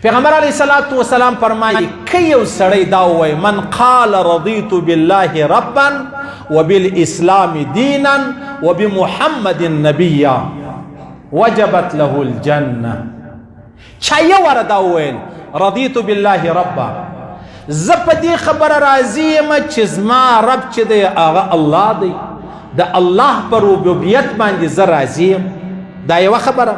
پیغمبر علیه الصلاة والسلام فرمایي، که یو سړی دا ووایي، من قال رضیت بالله ربا وبالاسلام دینا وبمحمد نبیا وجبت له الجنه. چا یو واره دا وویل رضیت بالله ربا، زه په دې خبره راضي یم چې زما رب چې دی هغه الله دی، د الله په ربوبیت باندې زه راضي یم، دا یوه خبره.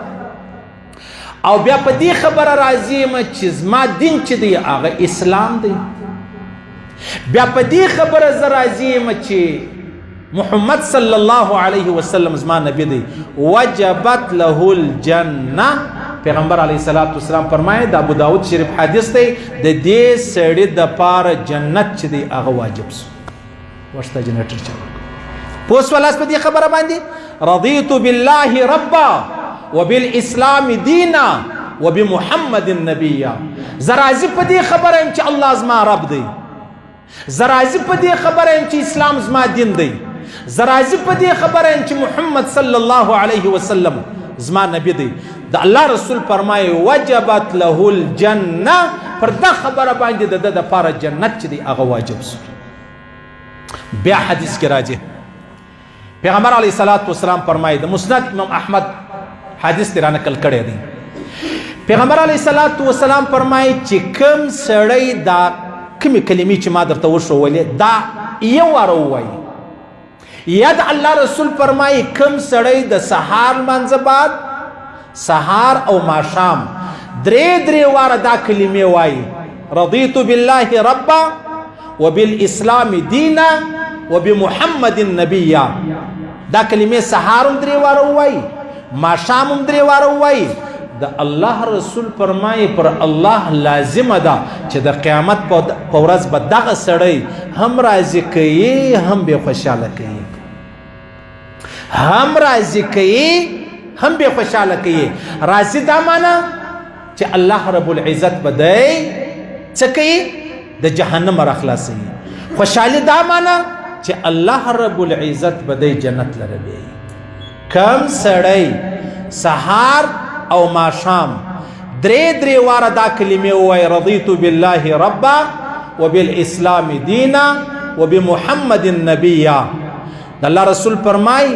او بیا په دې خبره راضي یم چې زما دین چې دی هغه اسلام دی، بیا په دې خبره زه راضي یم چې محمد صلی الله علیه وسلم زما نبی دی، وجبت له الجنه. پیغمبر علیه الصلاة والسلام فرمایي، د ابو داود شریف حدیث دی، د دې سړي دپاره جنت چې دی هغه واجب سو. ورته جنریټر چالو پوه سولاست په دې خبره باندې، رضیت بالله ربا وبالاسلام دینا وبمحمد نبیا. زه راضي په دې خبره یم چې الله زما رب دی، زه راضي په دې خبره یم چې اسلام زما دین دی، زه راضي په دې خبره یم چې محمد صلی الله علیه وسلم زما نبی دی. د الله رسول فرمایي وجبت له الجنه، پر دا خبره باندې د ده دپاره جنت چې دی هغه واجب سو. بیا حدیث کې راځي، پیغمبر علیه الصلاة والسلام فرمایي، د مسند امام احمد حدیث دی را نقل کړی دی، پیغمبر علیه الصلاة والسلام فرمایي چې کوم سړی دا کومې کلمې چې ما درته وښوولې دا یو واره ووایي، یا د الله رسول فرمایي کوم سړی د سهار لمانځه بعد سهار او ماښام درې درې واره دا کلمې وایي، رضیت بالله ربا وبالاسلام دینا وبمحمد نبیا، دا کلمې سهار هم درې واره ووایي، ماښام هم درې واره ووایي، د الله رسول فرمایي پر الله لازمه ده چې د قیامت په ورځ به دغه سړی هم راضي کوي هم بې خوشحاله کوي، هم راضي کوي هم بې خوشحاله کوي. راضي دا معنا چې الله رب العزت به دی څه کوي؟ د جهنم را خلاصوي. خوشحالي دا معنا چې الله رب العزت به دی جنت لره بیایي. کم سړی سهار او ماښام درې درې واره دا کلمې ووایي، رضیت بالله ربا وبالاسلام دینا وبمحمد نبیا، د الله رسول فرمای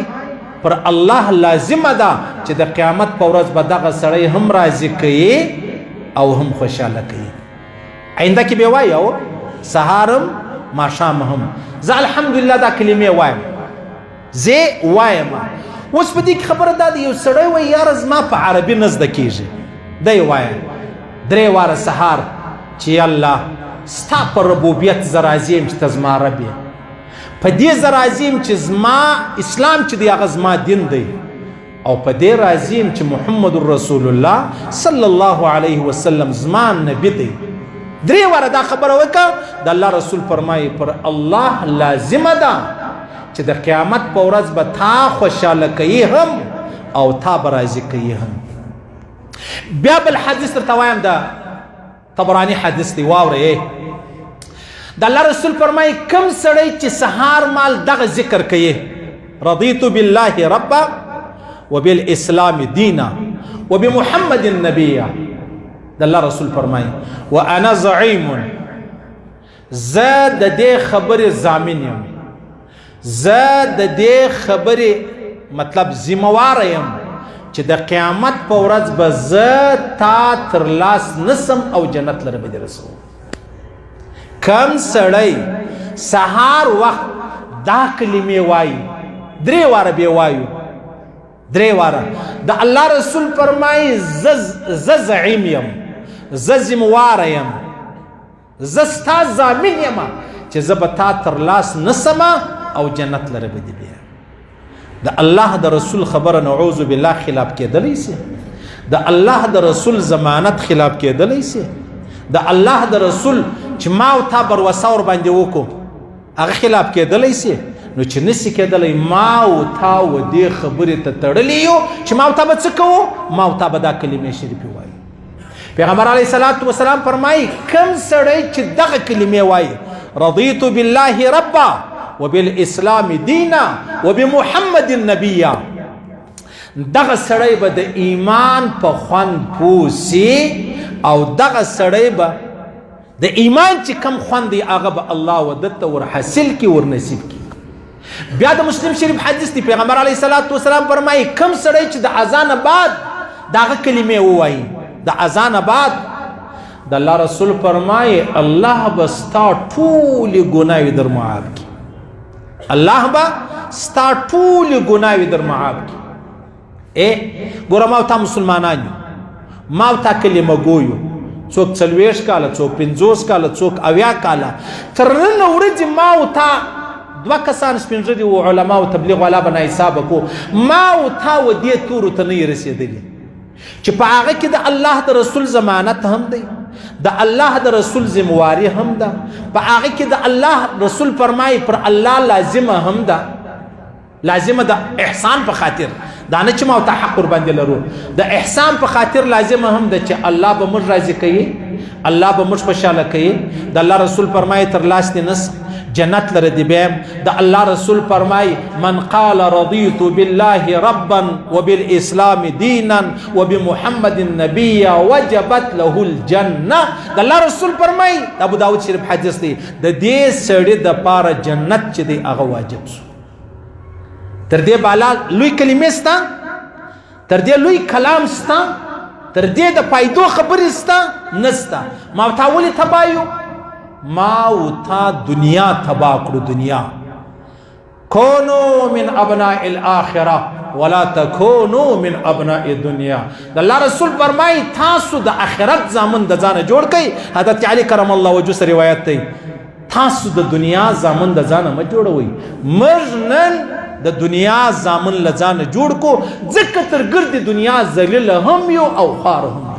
پر الله لازمه ده چې د قیامت په ورځ به دغه سړی هم راضي کوي او هم خوشحاله کوي. آینده کې به وایي او سهار هم ماښام هم. زه الحمدلله دا کلمې وایم، زه وایم. اوس په دې کې خبره دا ده، یو سړی وایي یاره زما په عربي نه زده کېږي، دی وایه درې واره سهار چې الله ستا په ربوبیت زه راضي یم چې ته زما رب یې، په دې زه راضي یم چې زما اسلام چې دی هغه زما دین دی، او په دې راضي یم چې محمد رسول الله صلی الله علیه وسلم زما نبی دی. درې واره دا خبره وکړه، د الله رسول فرمایي پر الله لازمه ده چې د قیامت په ورځ به تا خوشحاله کوي هم او تا به راضي کوي هم. بیا بل حدیث درته وایم، ده طبراني حدیث دی، واورئ. د الله رسول فرمایي کم سړی چې سهار مال دغه ذکر کوي، رضیت بالله ربا وبالاسلام دینا وبمحمد نبیا، د الله رسول فرمایي وانا زعیم، زه د دې خبرې ضامن یم، زه د دې خبرې مطلب ذمهوار یم چې د قیامت په ورځ به زه تا تر لاس نسم او جنت لره به دې رسوم. کم سړی سهار وخت دا کلمې وایي، درې واره به وایو، درې واره، د الله رسول فرمایي زه زعیم یم، زه ذمهوار یم، زه ستا ضامن یم چې زه به تا تر لاس نسمه او جنت لره به دې بیایم. د الله د رسول خبره نعوذ بالله خلاف کېدلی سي، د الله د رسول ضمانت خلاف کېدلی سي، د الله د رسول چې ما او تا بروسه ور باندې وکړو هغه خلاف کېدلی سي. نو چې نسي کېدلی، ما او تا و دې خبرې ته تړلی یو چې ما او تا به څه کوو، ما او تا به دا کلمې شریفې وایو. پیغمبر علیه الصلاة والسلام فرمایي کم سړی چې دغه کلمې وایي، رضیت بالله ربا وبالاسلام دینا وبمحمد نبیا، دغه سړی به د ایمان په خوند پوه سي او دغه سړی به د ایمان چې کم خوند دی هغه به الله ودته ور حاصل کی، ور نصیب کی. بیا د مسلم شریف حدیث دی، پیغمبر علیه الصلاۃ والسلام فرمایي کم سړی چې د اذان بعد داغه کلمې ووایي، د اذان بعد د الله رسول فرمایي الله به ستا ټولې ګناوې در معاف کړي، الله به ستا ټولې ګناوې در معاف کړي. ای ګوره ما او تا مسلمانان یو، ما او تا کلمه ګویو، څوک 40 کاله، څوک 50 کاله، څوک 70 کاله، تر نن ورځې ما او تا دوه کسان سپین ږیري وو، علما او تبلیغ والا به ناحسابه کو، ما او تا و دې تورو ته نه یې رسېدلي چې په هغه کې د الله د رسول ضمانت هم دی، د الله د رسول ذمواري هم ده، په هغه کې د الله رسول فرمایي پر الله لازمه هم ده، لازمه د احسان په خاطر دا نه چې ما او تا حق ورباندې لرو، د احسان په خاطر لازمه هم ده چې الله به موږ راضي کوي، الله به موږ خوشحاله کوي. د الله رسول فرمایي تر لاس دې نس جنت لره دی بیم. د الله رسول فرمایي من قال رضیت بالله ربا وبالاسلام دینا وبمحمد نبیا وجبت له الجنه. د الله رسول فرمایي، د ابو داود شریف حدیث دی، د دې سړي د پاره جنت چې دی هغه واجب سو. تر دې بالا لوی کلمې سته، تر دې لوی کلام سته، تر دې د پایدو خبرې سته نسته. ما او تا ولې تباه یو؟ ما او تا دنیا تباه کړو. دنیا کونو من ابناء الاخره ولا تکونو من ابناء الدنیا. د الله رسول فرمایي تاسو د اخرت زامن د ځانه جوړ کړئ. حضرت علی کرم الله وجهه سره روایت دی، تاسو د دنیا زامن د ځانه مه جوړوئ. موږ نن د دنیا زامن له ځانه جوړ کو، ځکه تر ګردې دنیا ذلیله هم یو او خوار هم.